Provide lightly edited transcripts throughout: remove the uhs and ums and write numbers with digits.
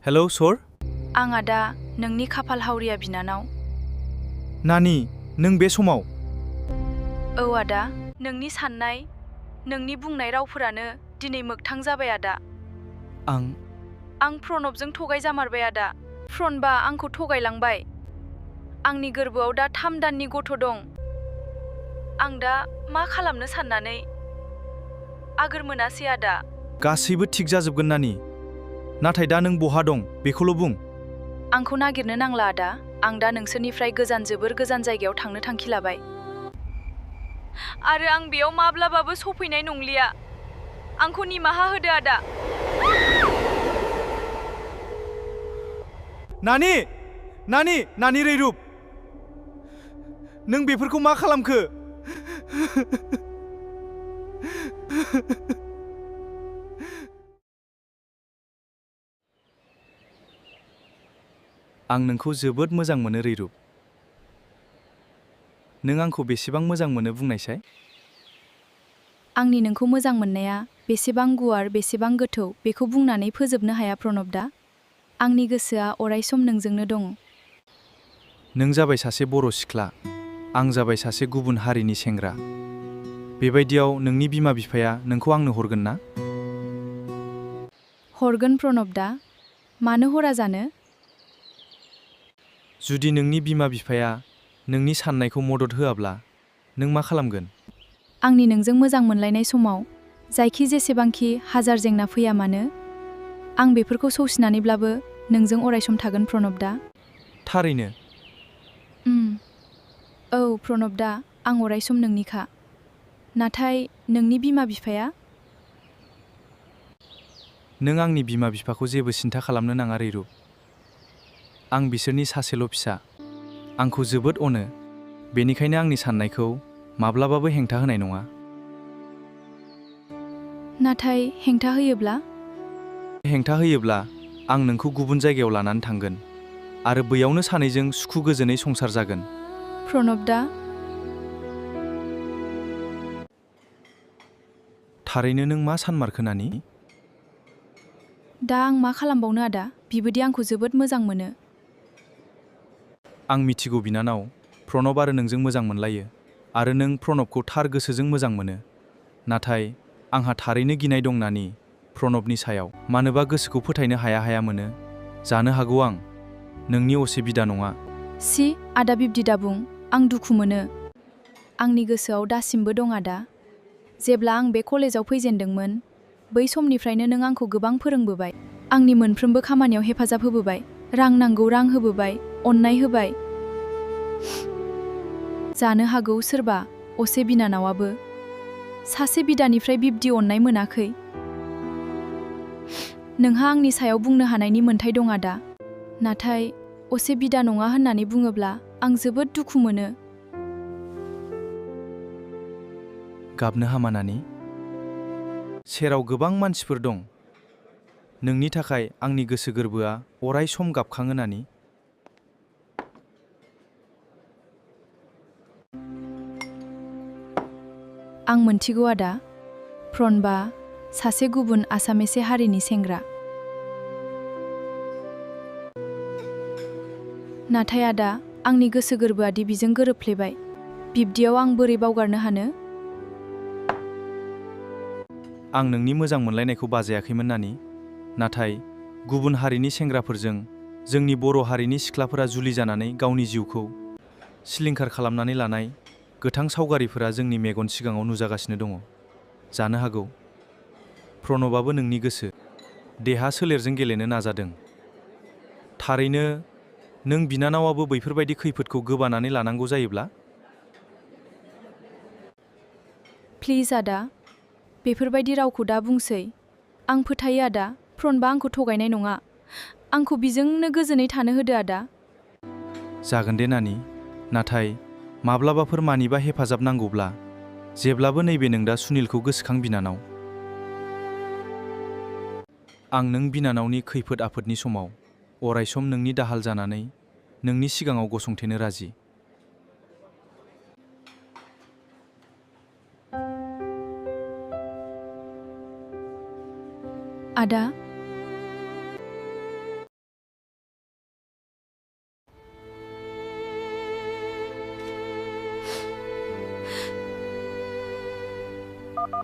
Hello सर। आं आदा नोंनि खाफाल हावरिया बिनानाव। नानि, नों बे समाव? औ आदा, नोंनि साननाय, नोंनि बुंनाय रावफोरानो दिनै मोगथां जाबाय आदा। आं प्रणबजों थगायजामारबाय आदा। फ्रनबा आंखौ थगायलांबाय। आंनि गोरबोआव दा 3 दाननि गथ' दं। आं दा मा खालामनो साननानै आगोर मोनासै आदा। गासैबो थिग जाजोबगोन नानि। नाथाय दा नों बहा दं बेखौल' बुं। आंखौ नागिरनो नांला आदा। आं दा नोंसोरनिफ्राय जोबोर गोजान जायगायाव थांनो थांखि लाबाय। आरो आं बेयाव माब्लाबाबो सफैनाय नंलिया। आंखौ निमाहा होदो आदा। नानि रैरुब, नों बेफोरखौ मा खालामखो? आं नोंखौ जोबोद मोजां मोनो रैरुब। नों आंखौ बेसेबां मोजां मोनो बुंनायसाय? आंनि नोंखौ मोजां मोननाया बेसेबां गुवार, बेसेबां गोथौ बेखौ बुंनानै फोजोबनो हाया प्रणब दा। आंनि गोसोआ अरायसम नोंजोंनो दं। नों जाबाय सासे बर' सिख्ला, आं जाबाय सासे गुबुन हारिनि सेंग्रा। बेबायदियाव नोंनि बिमा बिफाया नोंखौ आंनो हरगोन ना? हरगोन प्रणब दा। मानो हरा जानो? जुदि नोंनि बिमा बिफाया नोंनि साननायखौ मदद होआब्ला नों मा खालामगोन? आंनि नोंजों मोजां मोनलायनाय समाव जायखि जेसेबांखि हाजार जेंना फैया मानो, आं बेफोरखौ सौसिनानैब्लाबो नोंजों अरायसम थागोन प्रणब दा। थारैनो? औ प्रणब दा, आं अरायसम नोंनिखा। नाथाय नोंनि बिमा बिफाया? नों आंनि बिमा बिफाखौ जेबो सिन्था खालामनो नाङा रैरुब। आं बिसोरनि सासेल' फिसा। आंखौ जोबोद अनो, बेनिखायनो आंनि साननायखौ माब्लाबाबो हेंथा होनाय नङा। नाथाय हेंथा होयोब्ला? हेंथा होयोब्ला आं नोंखौ गुबुन जायगायाव लानानै थांगोन आरो बैयावनो सानैजों सुखु गोजोनै संसार जागोन। प्रणब दा। थारैनो नों मा सानमारखो नानि? दा आं मा खालामबावनो आदा, बिबोदि आंखौ जोबोद मोजां मोनो। आं मिथिगौ बिनानाव, प्रणब आरो नोंजों मोजां मोनलायो आरो नों प्रणबखौ थार गोसोजों मोजां मोनो। नाथाय आंहा थारैनो गिनाय दं नानि, प्रणबनि सायाव। मानोबा गोसोखौ फोथायनो हाया मोनो। जानो हागौ आं नोंनि असे बिदा नङा। सि आदा, बिब्दि दाबुं। आं दुखु मोनो। आंनि गोसोआव दासिमबो दं आदा। जेब्ला आं बे कलेजाव फैजेनदोंमोन, बै समनिफ्रायनो नों आंखौ गोबां फोरोंबोबाय। आंनि मोनफ्रोमबो खामानियाव हेफाजाब होबोबाय। रां नांगौ रां होबोबाय, अननाय होबाय। जानो हागौ सोरबा असे बिनानावाबो सासे बिदानिफ्राय बिब्दि अननाय मोनाखै। नोंहा आंनि सायाव बुंनो हानायनि मोन्थाय दं आदा। नाथाय असे बिदा नङा होननानै बुङोब्ला आं जोबोद दुखु मोनो। गाबनो हामा नानि। सेराव गोबां मानसिफोर दं। नोंनि थाखाय आंनि गोसो गोरबोआ अराय सम गाबखाङो नानि। आं मोनथिगौ आदा, फ्रनबा सासे गुबुन आसामेसे हारिनि सेंग्रा। नाथाय आदा, आंनि गोसो गोरबोआदि बिजों गोरोबफ्लेबाय। बिब्दियाव आं बोरै बावगारनो हानो? आं नोंनि मोजां मोनलायनायखौ बाजायाखैमोन नानि। नाथाय गुबुन हारिनि सेंग्राफोरजों जोंनि बर' हारिनि सिख्लाफोरा जुलि जानानै गावनि जिउखौ सिलिंखार खालामनानै लानाय गोथां सावगारिफोरा जोंनि मेगन सिगाङाव नुजागासिनो दङ। जानो हागौ प्रणबआबो नोंनि गोसो, देहा सोलेरजों गेलेनो नाजादों। थारैनो नों बिनानावाबो बैफोरबायदि खैफोदखौ गोबानानै लानांगौ जायोब्ला? प्लिज आदा, बेफोरबायदि रावखौ दा बुंसै। आं फोथायो आदा, फ्रनबा आंखौ थगायनाय नङा। आंखौ बिजोंनो गोजोनै थानो होदो आदा। जागोन दे नानि, नाथाय माब्लाबाफोर मानिबा हेफाजाब नांगौब्ला जेब्लाबो नैबे नों दा सुनिलखौ गोसोखां बिनानाव। आं नों बिनानावनि खैफोद आफोदनि समाव अरायसम नोंनि दाहाल जानानै नोंनि सिगाङाव गसंथेनो राजि। आदा। हेल'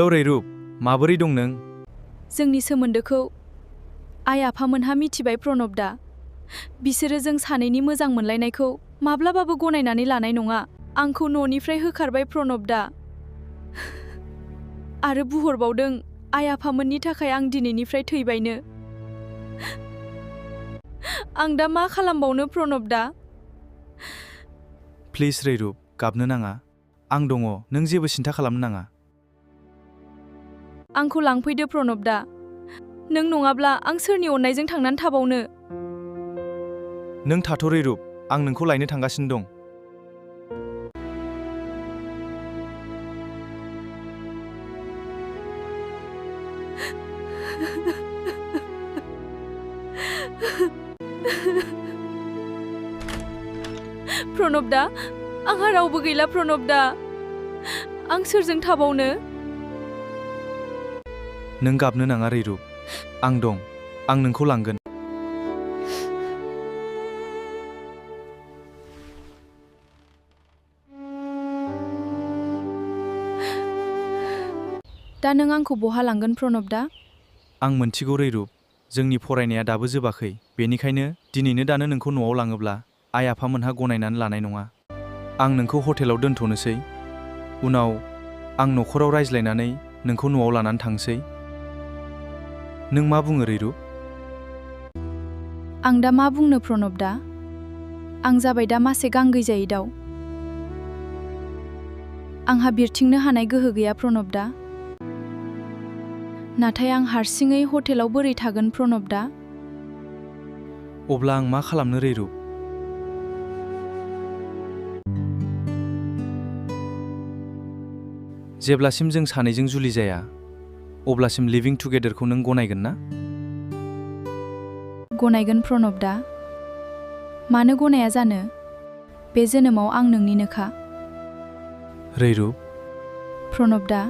रैरुब, माबोरै दं नों? जोंनि सोमोन्दोखौ आइ आफामोनहा मिथिबाय प्रणब दा। बिसोरो जों सानैनि मोजां मोनलायनायखौ माब्लाबाबो गनायनानै लानाय नङा। आंखौ न'निफ्राय होखारबाय प्रणब दा। आरो बुहरबावदों आइ आफामोननि थाखाय आं दिनैनिफ्राय थैबायनो। आं दा मा खालामबावनो प्रणब दा? प्लिज रैरुब, गाबनो नाङा। आं दङ, नों जेबो सिन्था खालामनो नाङा। आंखौ लांफैदो प्रणब दा। नों नङाब्ला आं सोरनि अननायजों थांनानै थाबावनो? नों थाथ' रैरुब, आं नोंखौ लायनो थांगासिनो दं। प्रणब दा, आंहा रावबो गैला प्रणब दा। आं सोरजों थाबावनो? नों गाबनो नाङा रैरुब, आं दं, आं नोंखौ लांगोन। दा नों आंखौ बहा लांगोन प्रणब दा? आं मोनथिगौ रैरुब, जोंनि फरायनाया दाबो जोबाखै। बेनिखायनो दिनैनो दानो नोंखौ न'आव लाङोब्ला आइ आफामोनहा गनायनानै लानाय नङा। आं नोंखौ हटेलाव दोनथ'नोसै। उनाव आं न'खराव रायज्लायनानै नोंखौ न'आव लानानै थांसै। नों मा बुङो रैरुब? आं दा मा बुंनो प्रणब दा? आं जाबाय दा मासे गांगैजायै दाउ। आंहा बिरथिंनो हानाय गोहो गैया प्रणब दा। नाथाय आं हारसिङै हटेलाव बोरै थागोन प्रणब दा? अब्ला आं मा खालामनो रैरुब? जेब्लासिम जों सानैजों जुलि जाया, अब्लासिम लिभिं टुगेदारखौ नों गनायगोन ना? गनायगोन प्रणब दा। मानो गनाया जानो? बे जोनोमाव आं नोंनिनोखा। रैरुब, प्रणब दा।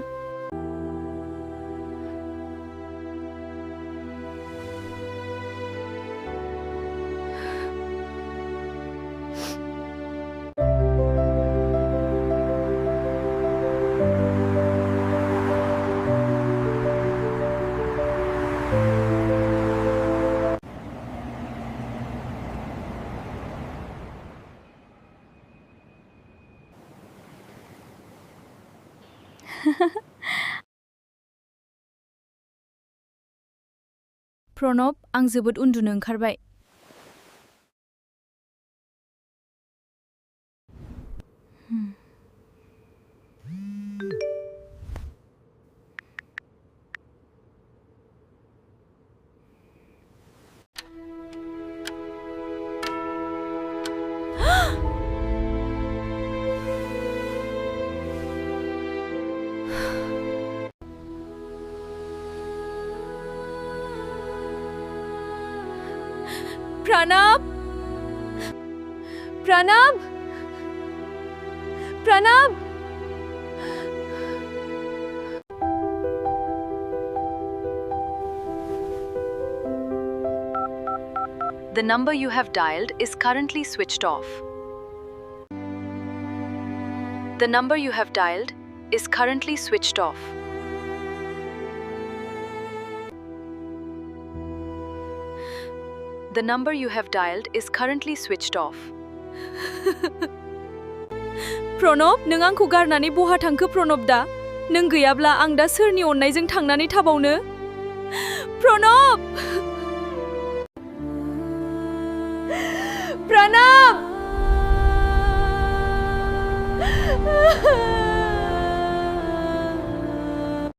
प्रणब, आं जोबोद उन्दुनो ओंखारबाय। Pranab! Pranab! Pranab! The number you have dialed is currently switched off. The number you have dialed is currently switched off. The number you have dialed is currently switched off. Pranab, नों आंखौ गारनानै बहा थांखो प्रणब दा? नों गैयाब्ला आं दा सोरनि अननायजों थांनानै थाबावनो? प्रणब! प्रणब!